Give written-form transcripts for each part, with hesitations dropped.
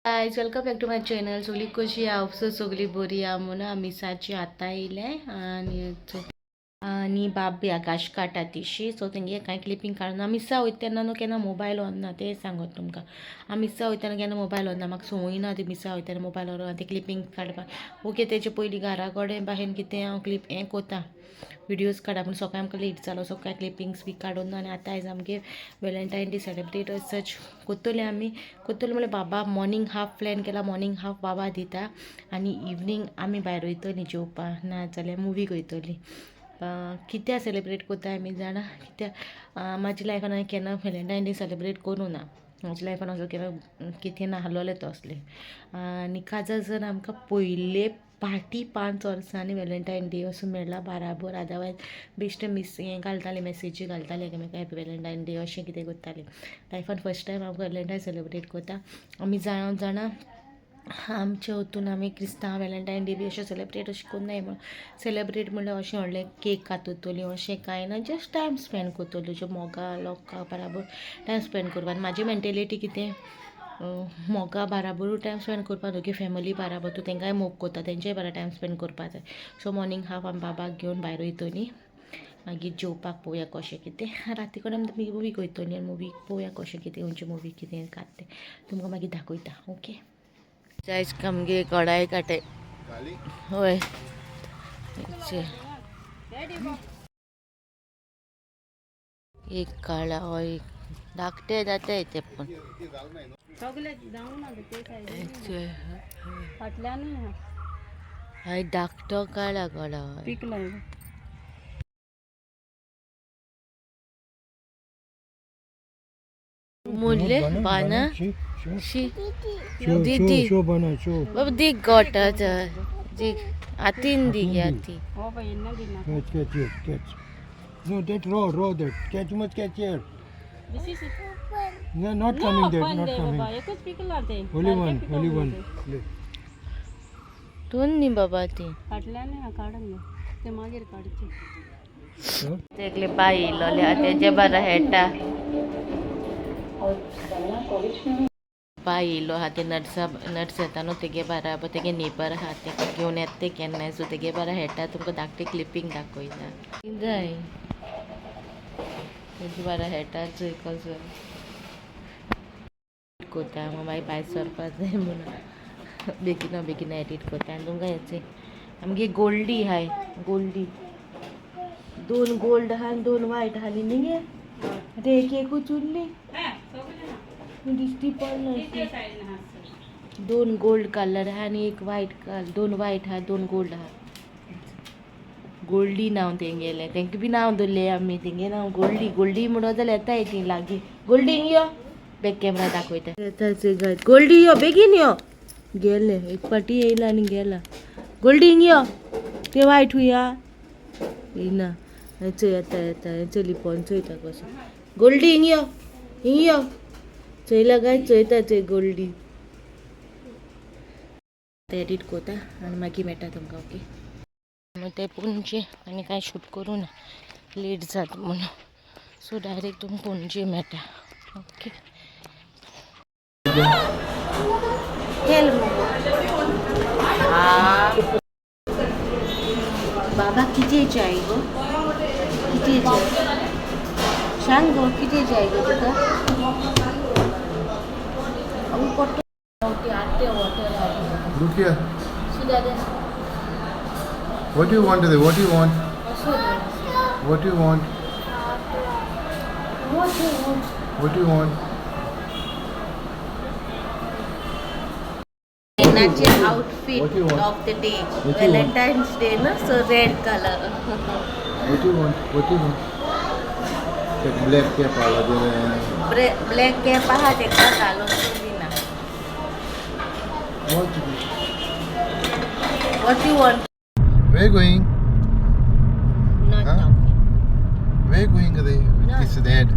Guys, welcome back to my channel. सगळी कशी आहा? सगळी बरी आहा म्हणून आमी साची आतां येयले आनी आनी बाबी आकाश काटा तिशी. सो तेंगे कांय क्लिपींग काडून आमी मिसा वयता तेन्ना न्हू केन्ना मोबायल व्हरना, तें सांगत तुमकां. आमी मिसा वयतना केन्ना मोबायल व्हरना, म्हाका संवय ना ती मिसा वयतना मोबायल व्हरोन ते क्लिपींग काडपाक. ओके, तेजे पयलीं घरा कडेन भाशेन कितें हांव क्लिप हें कोता, विडियोज काडा, पूण सकाळी आमकां लेट जालो, सो कांय क्लिपिंग्स बी काडून ना. आनी आतां आयज आमगे वॅलेंटायन डे सेलेब्रेट सच कोत्तोले आमी. कोत्तोले म्हणल्यार बाबा मॉर्निंग हाफ प्लॅन केला, मॉर्निंग हाफ बाबा दिता आनी इवनींग आमी भायर वयतलीं जेवपाक, ना जाल्यार मुवीक वयतलीं. कित्याक सेलेब्रेट कोत्ता आमी जाणा? कित्याक म्हाज्या लायफान हांवें केन्ना वॅलेंटायन डे सेलेब्रेट करूं ना. म्हाज्या लायफान असो केन्ना कितें नाहलोलें तसलें. आनी काजार जावन आमकां पयले पाटी 5 वर्सांनी वॅलेंटायन डे असो मेळ्ळा बाराबर. अदरवायज बेश्टे मिस हें घालतालें, मॅसेजी घालतालें एकामेका, हॅपी वॅलेंटायन डे अशें कितें करतालें. लायफान फर्स्ट टायम आमकां वॅलेंटायन सेलेब्रेट करता आमी. जाणा जाणा, आमच्या हितून आमी क्रिस्तांव वॅलेंटायन डे बी अशें सेलेब्रेट अशें कोन्नाय. म्हणून सेलेब्रेट म्हणल्यार अशें व्हडलें केक काततलीं अशें कांय ना, जस्ट टायम स्पेंड करतल्यो, ज्यो मोगा लोकां बराबर टायम स्पेंड करपा. आनी म्हाजी मेंटेलिटी कितें, मोगा बाराबरूय टायम स्पेंड करपा, तुगे फॅमिली बाराबर तूं तेंकांय मोग करता, तेंच्याय बारा टायम स्पेंड करपा जाय. सो मॉर्निंग हाफ आमी बाबाक घेवन भायर वयतलीं, मागीर जेवपाक पळोवया कशें कितें. राती कडेन आमी मुवीक वयतलीं आनी मुवीक पळोवया कशें कितें, खंयची मुवी कितें काडटा तें तुमकां मागीर दाखयता. ओके जायज, आमगे कडाय काटे हय. एक काळा हो, एक धाकटे जाताय ते पण. सगळे जावं ना ते सायडीन फाटल्यानूय आहा. हय, धाकटो काळा काळा हय. पिकलाय. मुरले बाना शी दीदी बाबा दी गोटाचा दी आतीन दी गे आती. हो बाई ना दिना. Catch, catch here, catch. No, that raw, raw that. Catch, you must catch here. This is No, not coming there, not coming. बाबा एकच पिकला ते. Only one, only one. Le. दोन न्ही बाबा ती. फाटल्यानूय आहा, काडून घे ते, मागीर काडचे. Huh? तेकले बाई इलोले तेजे बारा हेटा बाई इलो आहा ते नर्सा, नर्स येता न्हू तेगे बाराबर, तेगे नेबर आहा, तेका घेवन येता ते केन्नाय. सो तेगे बारा हेटा. तुमकां धाकटी क्लिपींग दाखयता जाय. तेजे बारा हेटा चोय कसो कोता. मागीर भायर सरपा जाय म्हणून बेगिना बेगीन एडीट करता आनी तुमकां हेचे आमगे गोल्डी हाय. गोल्डी दोन गोल्ड आहा आनी दोन वायट आहा न्ही गे. आतां एक एकूच उरली दिश्टी पडना. दोन गोल्ड कलर आहा आनी एक वायट कलर, दोन वायट आहा, दोन गोल्ड आहा. गोल्डी नांव तेंगेलें, तेंका बी नांव दवरलें आमी. तेंगे नांव गोल्डी. गोल्डी म्हणत जाल्यार येताय ती लागीं. गोल्डी यो, बॅक कॅमरा दाखयता. येता गोल्डी, यो बेगीन यो. गेले, एक पाटी येयला आनी गेला. गोल्डी हिंग यो, ते वायट हुया येयना. चोय येता येता, चोय लिपोन चोयता कसो. गोल्डी हिंग यो, हिंग यो. चोयला काय चोयता चोय गोल्डी. एडीट कोता आनी मागीर मेळटा तुमकां. ओके, मागीर ते पणजे आनी कांय शूट करूं ना, लेट जाता म्हणून. सो डायरेक्ट तुमकां पणजे मेळटा. ओके, केल मुगो बाबा. कितें जाय गो? कितें जाय सांग गो, कितें जाय गो तुका? Water. Look here. See Dada. What do you want today? What do you want? What do you want? What you want? What do you want? नाचे outfit What do you want? of the day. What do you want? Valentine's Day, no? So red color. What do you want? What do you want? That black cap आला there. Black cap आहा तेका घालून दिना. What? What you want? Where you going? Not Huh? talking. Where you going today? No. This red.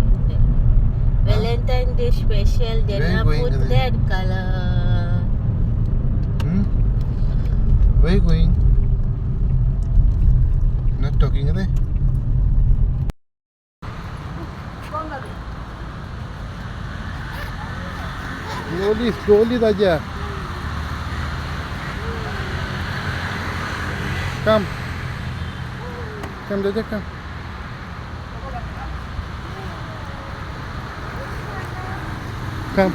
Valentine Day special, Where then you I going put today? red color. Hmm? Where you going? Not talking today? Slowly, slowly, Raja. Come. Come, Dada, come. Come.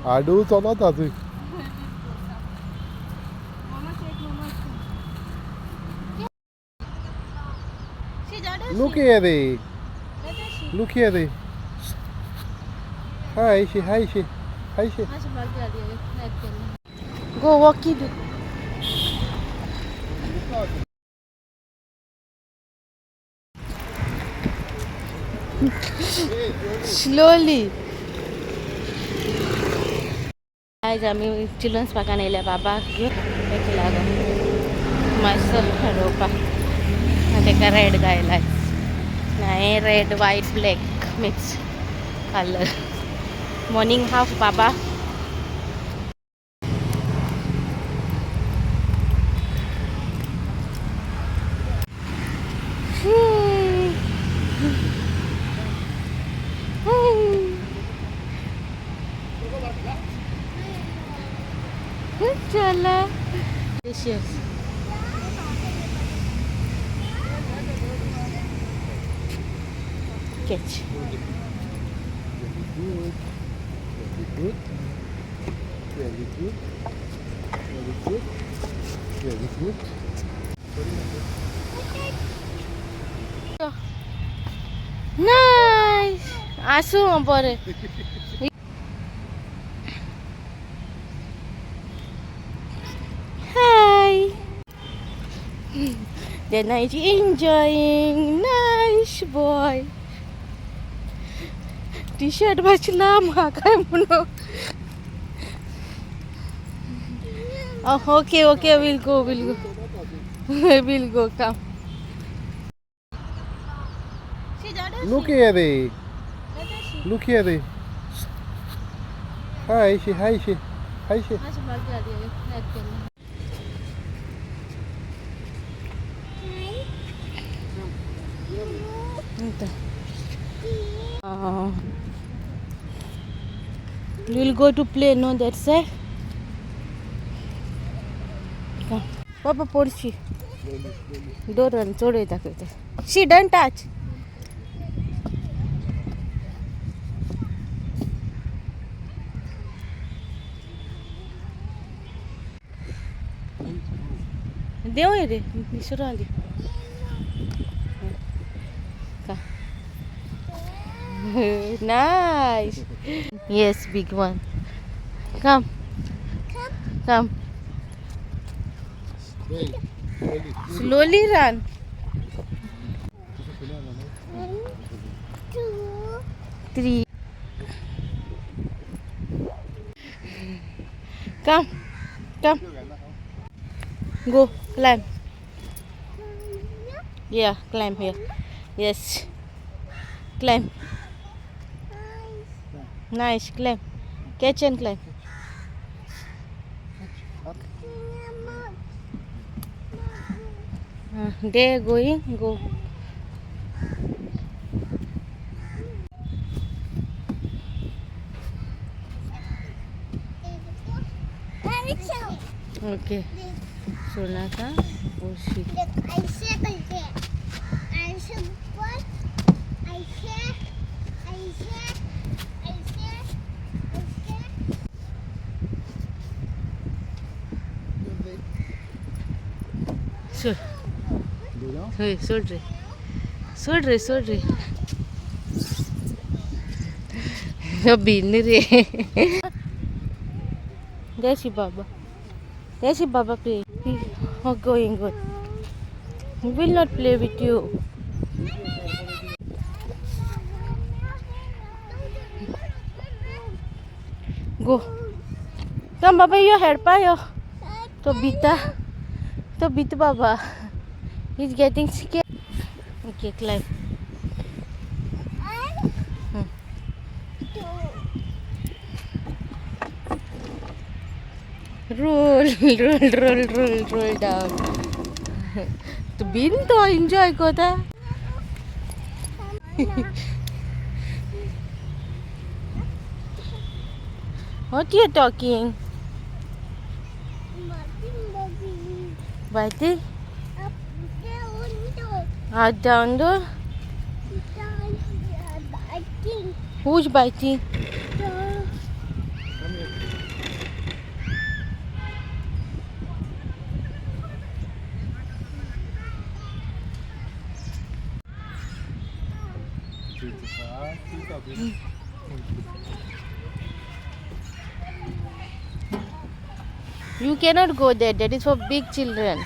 आडू चलता तुय. Look here they. Look here they. Hi she, hi she. Hi she. Go walk it. Slowly. आयज आमी children's पार्कान येयल्या बाबाक घेवन तेका लागून मातसो रोवपाक. तेका रेड घायला, हांवें red white black mix colour. Morning half Baba. चला. Delicious. Catch. Very good. Very good. Very good. Very good. Very good. Nice. आसूं बरें. Hi. Then is enjoying. Nice boy. T-shirt मातशी लांब आहा काय म्हणून. Okay okay, will go, will go, will go. Come. Look here they. Look here they. Hi she, hi she. Hi she. We'll go to play, no, that's it. Come. Papa, porchi. Don't चोड दाखवते. She don't touch. देव रे निसरू आली का. Nice. Yes, big one. Come. Come. Slowly, slowly. Slowly run. 3. Come. Come. Go. Climb. Yeah, climb here. Yes. Climb. Nice, climb. Catch and climb. They going, go. Okay. Sonaka ओशी. ऐसे करते, ऐसे ऊपर, ऐसे ऐसे ऐसे ऐसे. सोड. हय, सोड रे, सोड रे, सोड रे. भिन्न रे. जय शिव बाबा, जय Shiv Baba. Play. Oh, going good. We will not play with you. Go. Come, Baba, your head pa yo. To bita. To bita, Baba. He's getting scared. Okay, climb. One, two. Roll, roll, roll, roll, roll down. तू बिन तो enjoy कोता. What you talking? Biting? Up, down, down. Up, down, door? Down, biting. Who's biting? Down. You cannot go there. That is for big children.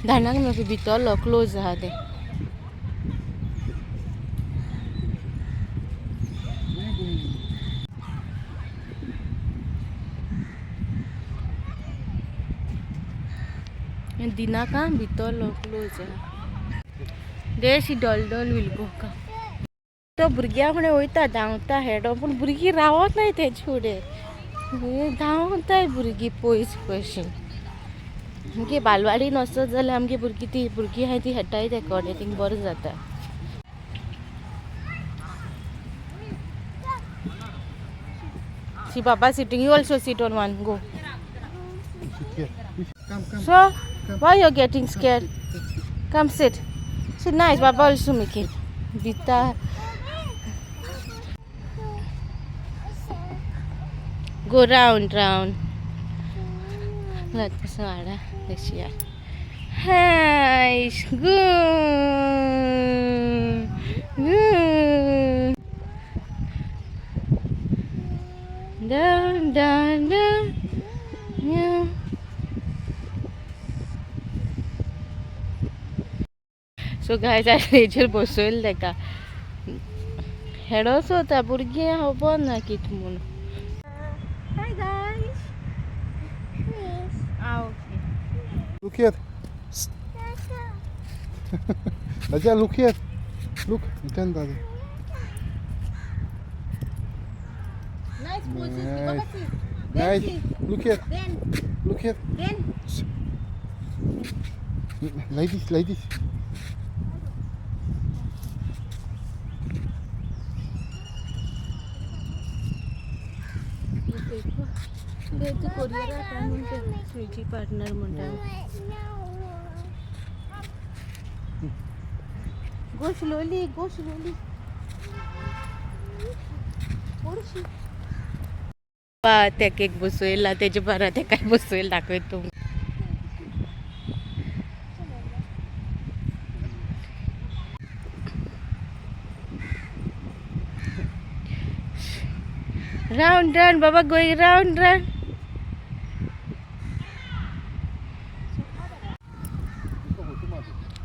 धानाक मागीर भितरलो close आहा तें. दिनाका भितरलो close आहा. There she doll doll will go का. तो भुरग्यां फुडें वयता धांवता हेडो पूण भुरगीं रावत नाय तेजे फुडें. धांवताय भुरगीं पयस पयशीं. आमगे बालवाडीन वचत जाल्यार आमगे भुरगीं ती भुरगीं आहाय ती खेळटाय ते कडेन थिंग बरें जाता. See Baba sitting, you also sit on one, go. Come, come. So, why you getting scared? Come sit. Sit nice, Baba also making. Vita. Go round, round. Let us Hi, good. Good. Down, down, down. Yeah. So guys, हेजेर बसयलें ताका. हेडोच वता भुरगीं खबर ना कितें म्हूण. Hi guys. Ah, okay. Look here. Raja, look here. Look, turn Dada. Nice poses. Nice. Nice. Look here. Then, Look here. then. Like this, like this. Courier Swiggy partner म्हणटा. Go slowly, go slowly. तेका एक बसयला तेजे बारा तेकाय बसयला दाखयता तुमकां. Round round Baba going round round.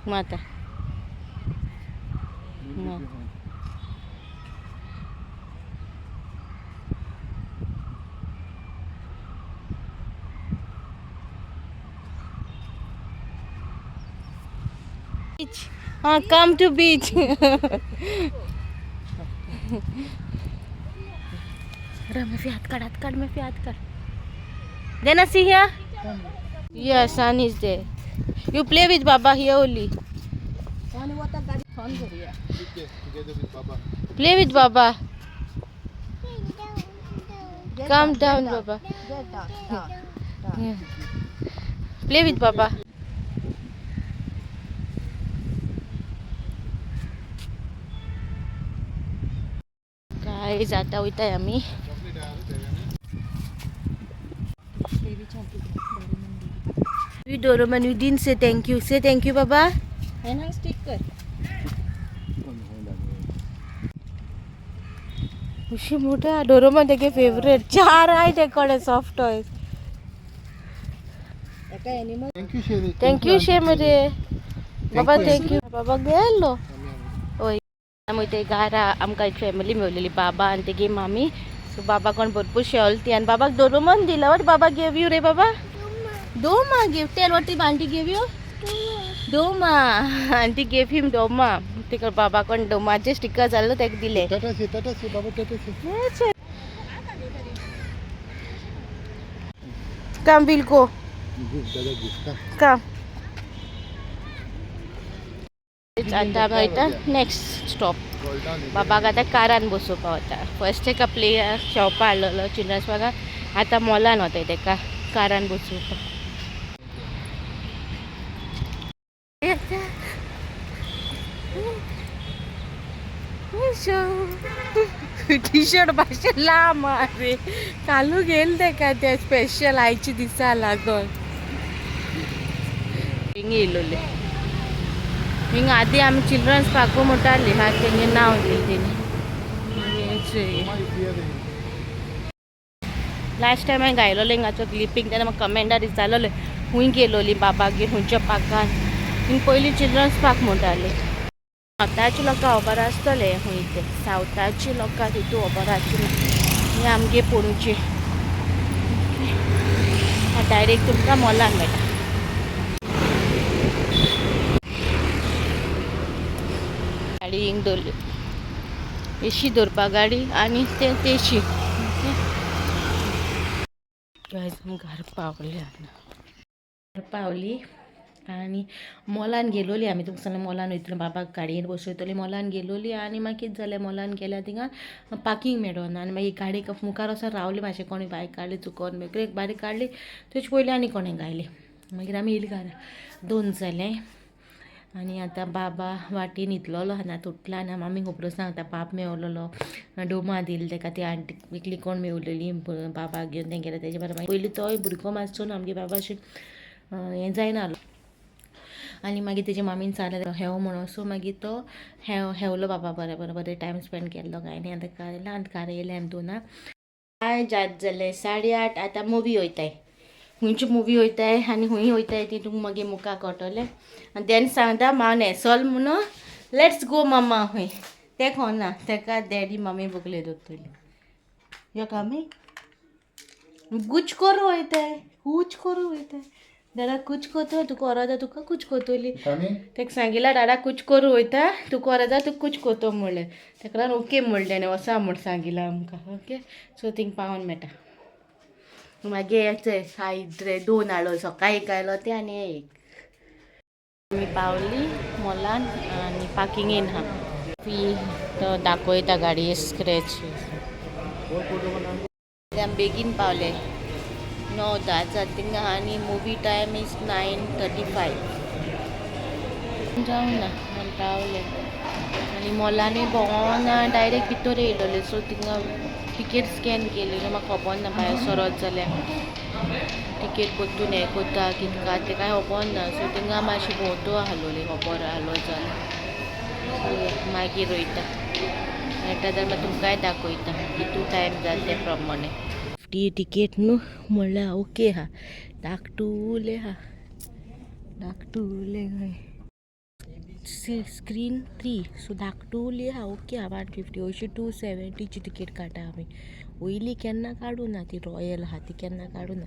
Mata. No. Beach. Ah, come to beach. मैं हाथ काढ, हात काढ, मैं हात काढ. Then I see here. Yeah, sun is there. You play with Baba here only. Together with Baba. Play with Baba. Calm down, Baba. Yeah. Play with Baba. Guys, आता वयताय आमी. We Doraemon, you didn't say thank you. Say thank you, Baba. And sticker. अशी मोठा डोरोमन तेगे favourite. चार I तेकडे soft toys. Thank you, Sherry. Thank you शे मरे बाबा. Thank you बाबा. गेलो ओय. आमी वयता घरा. आमकां एक फॅमिली मेवलेली, बाबा आनी तेगे मामी. सो बाबा कोण भरपूर शेवल ती आनी बाबाक डोरोमन दिला. What Baba gave you रे बाबा? Doma give. Tell what aunty give you. Doma. Aunty gave him Doma. तिका बाबा कोण डोमाचे स्टिकर जाल्लो तेका दिले. Tata say, tata say, Baba, tata say. Come, we'll go. Give, Dada, give. Come. Come. आतां आमी वयता नेक्स्ट स्टॉप. बाबाक आतां कारान बसोवपा वता. फर्स्ट तेका प्ले शॉपा हाडलेलो चिल्ड्रन्स पार्कान, आतां मॉलान वताय तेका कारान बसोवपाक. टी शर्ट मातशें लांब आहा रे, कालू घेयल तेका ते स्पेशल आयचे दिसा लागोन. हिंगा येयलोले, हिंगा आदी आमी चिल्ड्रन्स पार्कू म्हणटाली हा, तेंगे नांव दिलें तेणी. लास्ट टायम हांवें घायलोलें हिंगाचो क्लिपींग, तेन्ना म्हाका कमेंटार विचारलेलें खूंय गेलोली बाबाक घेवन खुंयच्या पार्कान. हिंग पयलीं चिल्ड्रन्स पार्क म्हणटाली. सावथाची लोकां खबर आसतलें खूंय तें, सावथाची लोकां तितू खबर आसची ना. हें आमगे पणजे डायरेक्ट तुमकां मॉलान मेळटा. गाडी हिंग दवरली, एशी दवरपा गाडी आनी ते तेशी. आमी घर पावली, घर पावली आनी मॉलान गेलोली आमी. तुमकां सांगलें मॉलान वयतली, बाबाक गाडयेन बसयतली. मॉलान गेलोली आनी मागीर कितें जालें, मॉलान गेल्यार थिंगा पार्कींग मेळना आनी मागीर गाडी मुखार वचोन रावली मातशें, कोणें बायक काडली चुकोन, मागीर बारीक काडली तेजे पयलीं आनी कोणें घायली. मागीर आमी येयली घरा, 2 जालें. आनी आतां बाबा वाटेन न्हिदलोलो आनी आतां उठला आनी मामी खबरो सांगता, बाब मेवलेलो डोमा दिली तेका, ती आंटी एकली कोण मेवलेली बाबाक घेवन तेंगेले तेजे बरोबर. पयलीं तोय भुरगो मातसो न्हू आमगे बाबा अशें हें जायना आसलो आनी मागीर तेजे मामीन सांगलें हेव म्हणून, सो मागीर तो हेवलो बाबा बरें बरें बरें टायम स्पेंड केल्लो कांय न्ही. आतां कार येयला आनी कार येयलें आमी दोना. काय जात जालें 8:30. आतां मुवी वयताय, खुंयची मुवी वयताय आनी खूंय वयताय ती तुमकां मागीर मुखार कळटलें. आनी तेन्ना सांगता हांव न्हेसोल म्हणून let's go मामा खूंय तें कोना, तेका डॅडी मम्मी बोगले दोत्तली. यो आमी कुछ करूं वयताय, कुछ करूं वयताय. दादा कुछ कोतो, तुका ओरादा तुका कुछ कोतोली. तेका सांगिला दादा कुछ करूं वयता, तुका ओरादा तुका कुछ कोतो म्हणलें. तेका लागून ओके म्हणलें तेणें, वचा म्हूण सांगिलां आमकां. ओके सो थिंग पावोन मेळटा मागीर. हाय 2 हाडलो, सकाळी एक आयलो ते आनी एक. आमी पावली मॉलान आनी पार्किंगेन आहा. फी तो दाखयता गाडी स्क्रॅच. आमी बेगीन पावले, 9:10 जाता थिंगा आनी मुवी टायम is 9:35. जावं ना म्हण रावले आनी मॉलानूय भोंवोन डायरेक्ट भितर येयलोले. सो थिंगा टिकेट स्कॅन केली, म्हाका खबर ना भायर सरत जाल्यार टिकेट परतून हें कोत्ता कितें काय तें कांय खबर ना. सो थिंगा मातशें भोंवतो आहलोली, खबर आहलो जाल्यार. सो मागीर वयता, मेळटा जाल्यार मागीर तुमकांय दाखयता कितू टायम जाता ते प्रमाणे. 50 टिकेट न्हू म्हणल्यार ओके आहा, धाकटुलें आहा, धाकटुलें खंय स्क्रीन 3, सो धाकटुली आहा, ओके आहा. 150 हरशीं 270ची टिकेट काडटा आमी, वयली केन्ना काडूं ना, ती रॉयल आहा ती केन्ना काडूं ना.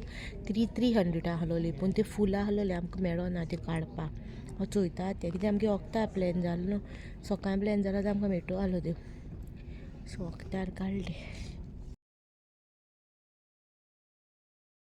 300 आहलोली पूण ती फूल आहलोली, आमकां मेळोना ती काडपाक. हांव चोयता तें कित्याक आमगे वखदां प्लॅन जालो न्हू, सकाळी प्लॅन जालो जाल्यार आमकां मेळटलो आहलो त्यो. सो वखदार काडले.